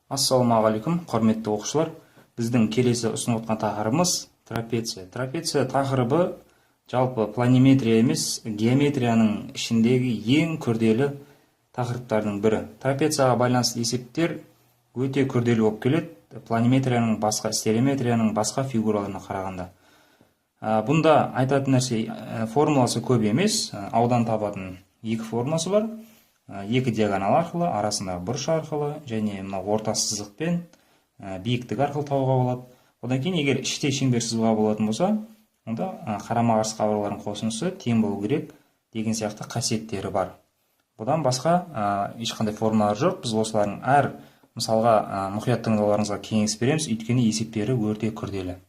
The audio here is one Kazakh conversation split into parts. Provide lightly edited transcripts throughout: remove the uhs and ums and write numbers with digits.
Ассалаумағалейкум, құрметті оқушылар. Біздің келесі ұсынып отқан тақырыбымыз трапеция. Трапеция тақырыбы жалпы планиметрия емес, геометрияның ішіндегі ең күрделі тақырыптардың бірі. Трапецияға байланысты есептер өте күрделі болып келеді, планиметрияның басқа, стереометрияның басқа фигураларына қарағанда. Бұнда айтатын нәрсе, формуласы көп емес, аудан табатын екі формуласы бар. Екі диагонал арқылы, арасындағы бұрыш арқылы және мына орта сызықпен биіктік арқылы табуға болады. Одан кейін егер іште шеңбер сызуға болатын болса, онда қарама-қарсы қабырғалардың қосындысы тең болу керек деген сияқты қасиеттері бар. Бұдан басқа ешқандай формулалар жоқ. Біз осылардың әр мысалға мұқият тыңдауларыңызға кеңес береміз, өйткені есептері өте күрделі.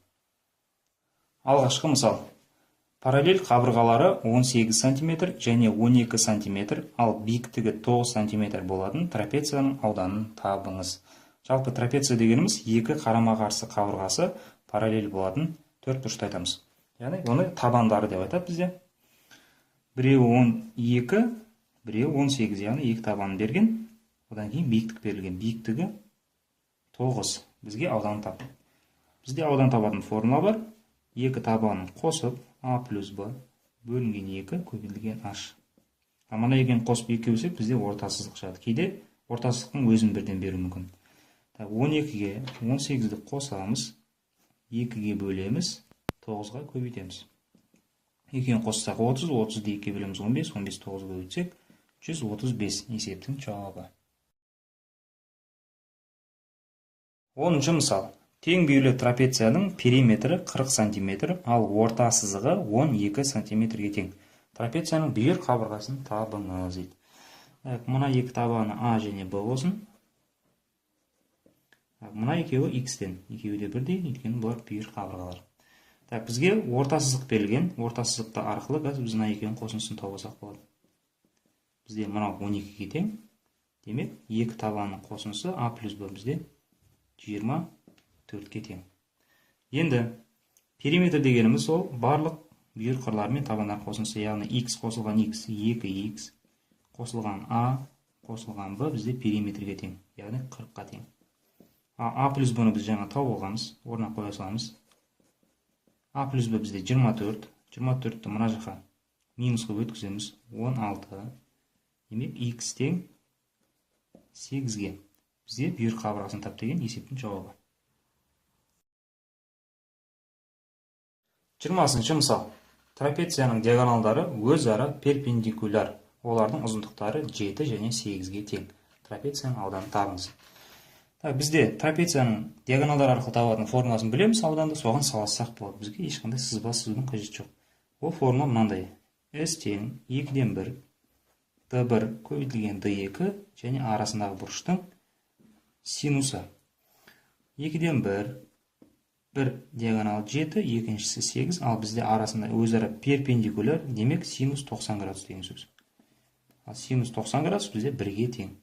Алғашқы мысал. Параллель қабырғалары 18 см және 12 см, ал биіктігі 9 см болатын трапецияның ауданын табыңыз. Жалпы трапеция дегеніміз екі қарама-қарсы қабырғасы параллель болатын төрт бұрышты айтамыз. Яғни оны табандары деп айтады бізде. Біреуі 12, біреуі 18, яғни екі табанын берген. Одан кейін биіктік берілген. Биіктігі 9. Бізге аудан тап. Бізде аудан табатын формула бар. Екі табанын қосып А плюс Б бөлінген 2 көбейтілген H. Мына екеуін қосып екіге бөлсек, бізде орта сызық шығады. Кейде орта сызықтың өзін бірден беруі мүмкін. Так, 12-ге 18-ді қосамыз, 2-ге бөлеміз, 9-ға көбейтеміз. Екеуін қоссақ 30, 30-ды 2-ге бөлеміз 15, 15 9-ға көбейтсек 135 есептің жауабы. 10-шы мысал. Тең бүйірлі трапецияның периметрі 40 см, ал орта сызығы 12 см-ге тең. Трапецияның бүйір қабырғасын табыңыз дейді. Так, мына екі табаны А және Б болсын. Так, мына екеуі X-тен. Екеуі де бірдей, өйткені бұлар бүйір қабырғалар. Так, бізге орта сызық берілген. Орта сызықты арқылы қазір біз мына екеуінің қосындысын тауып алсақ болады. Бізде мынау 12-ге тең. Демек, екі табанның қосындысы А плюс Б бізде 24-ке тең. Енді периметр дегеніміз ол барлық бүйір қырлар мен табандар қосындысы, яғни x қосылған x 2x қосылған а қосылған b бізде периметрге тең, яғни 40-қа тең. А плюс b-ны біз жаңа тауып алғанбыз, орнына қоя саламыз. А плюс b бізде 24, 24-ті мына жаққа минус қылып өткіземіз, 16. Демек x тең 8-ге. Бізде бүйір қабырғасын тап деген есептің жауабы. 20-шы мысал. Трапецияның диагоналдары өзара перпендикуляр. Олардың ұзындықтары 7 және 8-ге тең. Трапецияның ауданын табыңыз. Так, бізде трапецияның диагоналдар арқылы табатын формуласын білеміз, ауданды соған салсақ болады. Бізге ешқандай сызба сызудың қажеті жоқ. Ол формула мынандай. S тең 2-ден 1, D1 көбейтілген D2 және арасындағы бұрыштың синусы. 2-ден 1, бір диагонал 7, екіншісі 8, ал бізде арасында өзара перпендикуляр, демек синус 90 градус деген сөз. Ал синус 90 градус бізде 1-ге тең.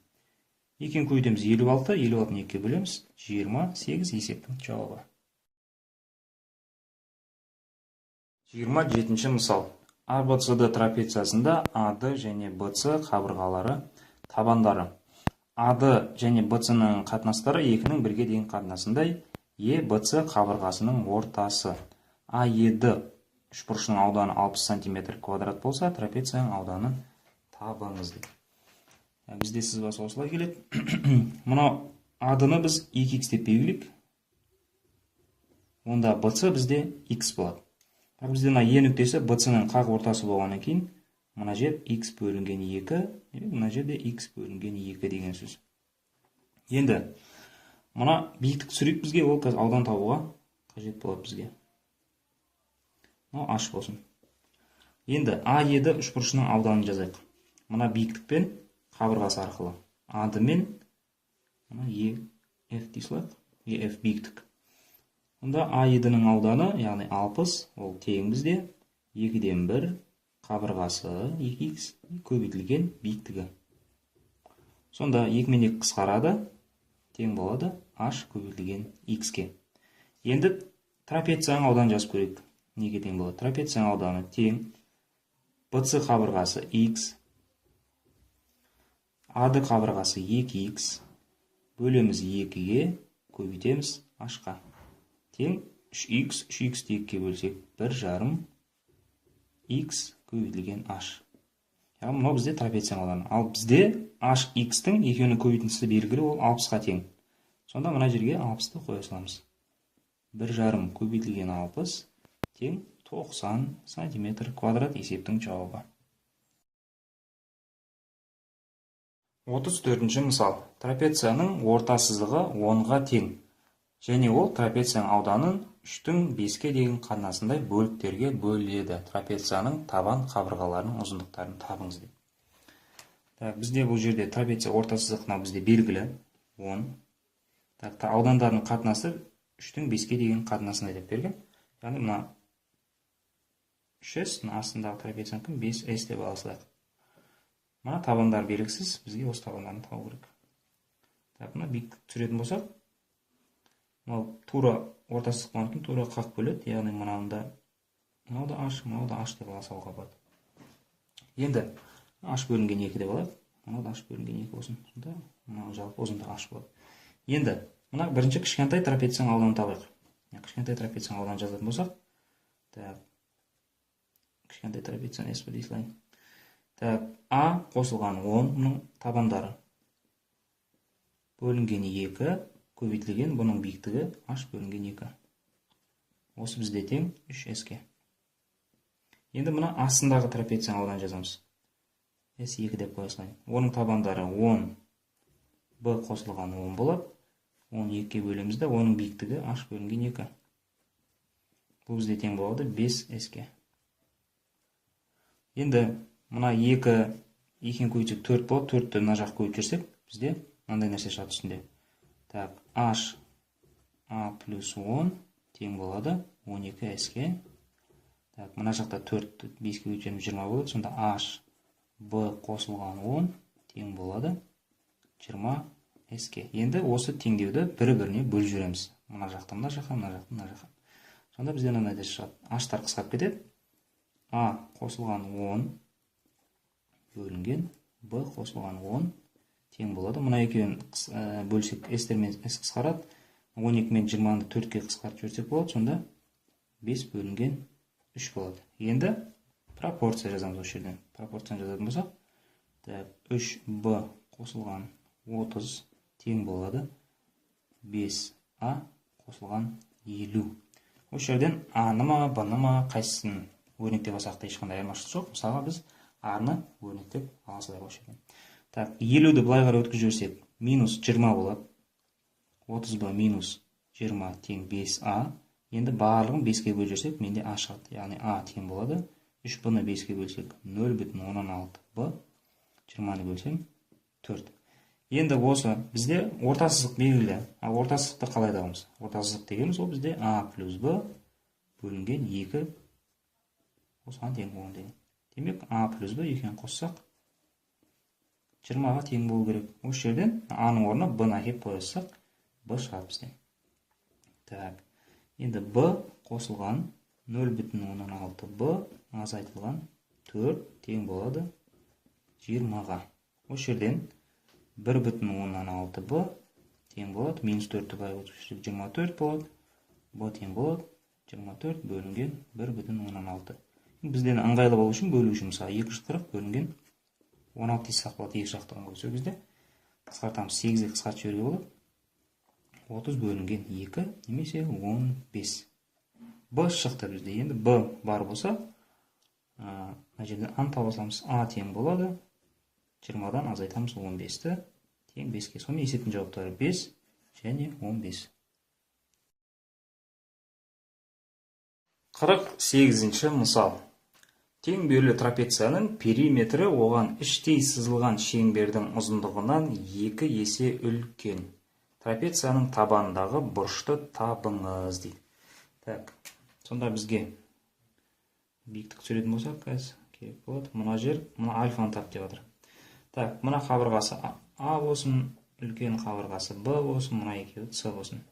Екеуін көбейтеміз 56, 56-ны 2-ге бөлеміз, 28 есептің жауабы. 27-ші мысал. ABCD трапециясында AD және BC қабырғалары табандары. AD және BC-ның қатынастары екінің бірге дейін қатынасындай EBC қабырғасының ортасы. AED үшбұрышының ауданы 60 см квадрат болса, трапецияның ауданын табыңыз дейді. Бізде сызбасы осылай келеді. Мынау AD-ны біз 2x деп белгілейік. Онда BC бізде x болады. Бірақ бізде мына E нүктесі BC-ның қақ ортасы болғаннан кейін мына жер x бөлінген 2, мына жерде x бөлінген 2 деген сөз. Енді мына биіктік түсірейік бізге, ол қазір аудан табуға қажет болады бізге. Мынау H болсын. Енді AED үшбұрышының ауданын жазайық. Мына биіктікпен қабырғасы арқылы. AD мен мына EF дей салайық. EF биіктік. Онда AED-ның ауданы, яғни 60, ол тең бізде 2-ден 1 қабырғасы 2x көбейтілген биіктігі. Сонда 2 мен 2 қысқарады, тең болады h көбейтілген x-ке. Енді трапецияның ауданын жазып көрейік. Неге тең болады? Трапецияның ауданы тең BC қабырғасы x, AD қабырғасы 2x, Бөлеміз 2-ге, көбейтеміз h-қа. Тең 3x, 3x-ті 2-ге бөлсек 1,5 x көбейтілген h. Яғни мынау бізде трапецияның ауданы. Ал бізде hx-тің екеуінің көбейтіндісі белгілі, ол 60-қа тең. Сонда мына жерге 60-ты қоя саламыз. 1,5 көбейтілген 60 тең 90 сантиметр квадрат есептің жауабы. 34-ші мысал. Трапецияның орта сызығы 10-ға тең. Және ол трапецияның ауданын 3-тің 5-ке деген қатынасындай бөліктерге бөледі. Трапецияның табан қабырғаларының ұзындықтарын табыңыз дейді. Так, бізде бұл жерде трапеция орта сызық мынау бізде белгілі 10. Так, аудандарының қатынасы 3-тің 5-ке деген қатынасындай деп берген. Яғни мына 3S, мына астындағы трапециянікі 5S деп ала салайық. Мына табандар белгісіз, бізге осы табандарын табу керек. Так, мына биіктік түсіретін болсақ, мынау тура орта сызық болғандықтан тура қақ бөледі, яғни мынаны да, мынау да h, мынау да h деп ала салуға болады. Енді h бөлінген 2 деп алайық, мынау да h бөлінген 2 болсын. Сонда мынау жалпы ұзындығы h болады. Енді мына бірінші кішкентай трапецияның ауданын табайық. Кішкентай трапецияның ауданын жазатын болсақ, так, кішкентай трапецияны S дей салайын. Так, А қосылған 10 бұның табандары бөлінген 2 көбейтілген бұның биіктігі h бөлінген 2. Осы бізде тең 3S-ке. Енді мына астындағы трапецияның ауданын жазамыз. S2 деп қоя салайын. Оның табандары 10, B қосылған 10 болады. 10 2-ге бөлеміз де, оның биіктігі h бөлінген 2. Бұл бізде тең болады 5S-ке. Енді мына 2, 2-ні көбейтсек 4 болады. 4-ті мына жаққа көбейтіп жіберсек, бізде мынандай нәрсе шығады үстінде. Так, h a плюс 10 тең болады 12S-ке. Так, мына жақта 4-ті 5-ке көбейтсем 20 болады. Сонда h b қосылған 10 тең болады 20S-ке. Енді осы теңдеуді бір-біріне бөліп жібереміз. Мына жақта мына жаққа, мына жақта мына жаққа. Сонда бізде мынандай нәрсе шығады. H-тар қысқарып кетеді. A қосылған 10 бөлінген B қосылған 10 тең болады. Мына екеуін бөлсек, S-тер мен S қысқарады. 12 мен 20-ны 4-ке қысқартып жіберсек болады. Сонда 5 бөлінген 3 болады. Енді пропорция жазамыз осы жерден. Пропорцияны жазатын болсақ, так, 3B қосылған 30 тең болады 5A қосылған 50. Осы жерден А-ны ма, Б-ны ма, қайсысын өрнектеп алсақ та ешқандай айырмашылық жоқ. Мысалға біз А-ны өрнектеп ала салайық осы жерден. Так, 50-ді былай қарай өткізіп жіберсек, минус 20 болады. 30B минус 20 тең 5A. Енді барлығын 5-ке бөліп жіберсек, менде А шығады. Яғни А тең болады. 3B-ны 5-ке бөлсек, 0,6B. 20-ны бөлсем, 4. Енді осы бізде орта сызық белгілі. Ал орта сызықты қалай табамыз? Орта сызық дегеніміз ол бізде А плюс Б бөлінген 2 осыған тең болған деген. Демек, А плюс Б екеуін қоссақ 20-ға тең болу керек. Осы жерден А-ның орнына Б-ны әкеліп қоя салсақ, Б шығады бізде. Так, енді Б қосылған 0,6 Б азайтылған 4 тең болады 20-ға. Осы жерден 1,6 Б тең болады. Минус 4-ті былай өткізсек 24 болады. Б тең болады 24 бөлінген 1,6. Бізден ыңғайлы болу үшін, бөлу үшін, мысалы 240 бөлінген 16 десек болады, екі жақты оң сол кезде қысқартамыз, 8-ге қысқартып жіберуге болады. 30 бөлінген 2 немесе 15. Б шықты бізде. Енді Б бар болса, мына жерден А таба саламыз. А тең болады 20-дан азайтамыз 15-ті, тең 5-ке. Сонымен есептің жауаптары 5 және 15. 48-ші мысал. Тең бүйірлі трапецияның периметрі оған іштей сызылған шеңбердің ұзындығынан 2 есе үлкен. Трапецияның табанындағы бұрышты табыңыз дейді. Так, сонда бізге биіктік түсіретін болсақ, қазір керек болады. Мына жер, мына альфаны тап деп жатыр. Так, мына қабырғасы А болсын, үлкен қабырғасы Б болсын, мына екеуі С болсын.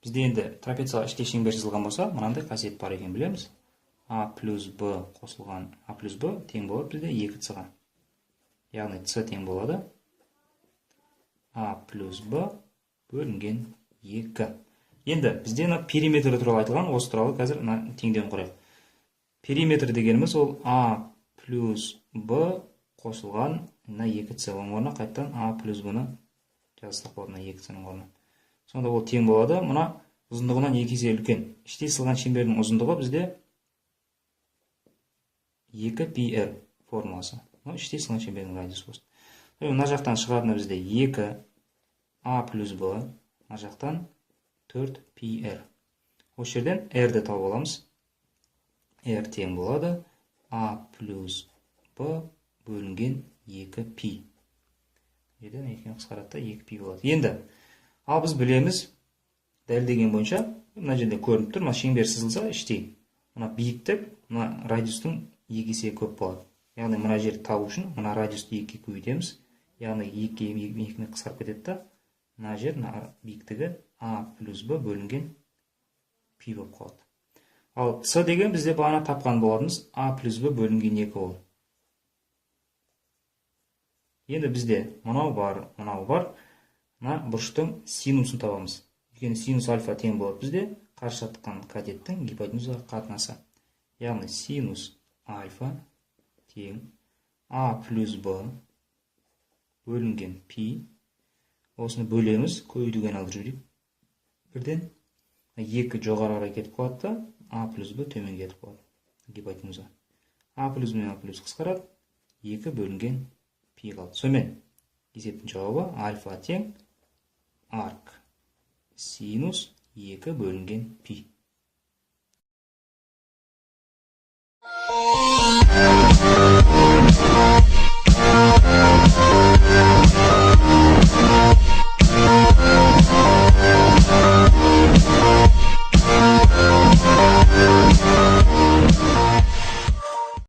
Бізде енді трапецияға іштей шеңбер сызылған болса, мынандай қасиет бар екенін білеміз. А плюс Б қосылған А плюс Б тең болады бізде 2С-ға. Яғни С тең болады А плюс Б Бөлінген 2. Енді бізде мына периметр туралы айтылған, осы туралы қазір мына теңдеуін құрайық. Периметр дегеніміз ол А плюс Б қосылған мына 2С, оның орнына қайтадан А плюс Б-ны жазсақ болады, мына 2С-ның орнына. Сонда ол тең болады. Мына ұзындығынан 2 есе үлкен. Іштей сызылған шеңбердің ұзындығы бізде 2 пи р формуласы. Мына іштей сызылған шеңбердің радиусы болсын. Мына жақтан шығатыны бізде 2 А плюс Б, мына жақтан 4 пи р. Осы жерден R-ді тауып аламыз. R тең болады А плюс Б бөлінген 2 пи. Жерден екіні қысқарады да 2 пи болады. Енді ал біз білеміз, дәлелдеген бойынша мына жерде көрініп тұр, мына шеңбер сызылса іштей мына биіктік мына радиустың 2 есе көп болады. Яғни мына жерді табу үшін мына радиусты 2-ге көбейтеміз. Яғни 2-ге 2-ні қысқарып кетеді да, мына жер мына биіктігі А плюс Б бөлінген пи болып қалады. Ал С деген бізде бағана тапқан болатынбыз, А плюс Б бөлінген 2 ол. Енді бізде мынау бар, мынау бар. Мына бұрыштың синусын табамыз. Өйткені синус альфа тең болады бізде қарсы жатқан катеттің гипотенузаға қатынасы. Яғни синус альфа тең А плюс Б бөлінген пи. Осыны бөлеміз, көбейтуге айналдырып жіберейік. Бірден 2 жоғары қарай кетіп қалады да, А плюс Б төмен кетіп қалады гипотенуза. А плюс Б мен А плюс қысқарады, 2 бөлінген пи қалды. Сонымен есептің жауабы альфа тең арк синус 2 бөлінген пи.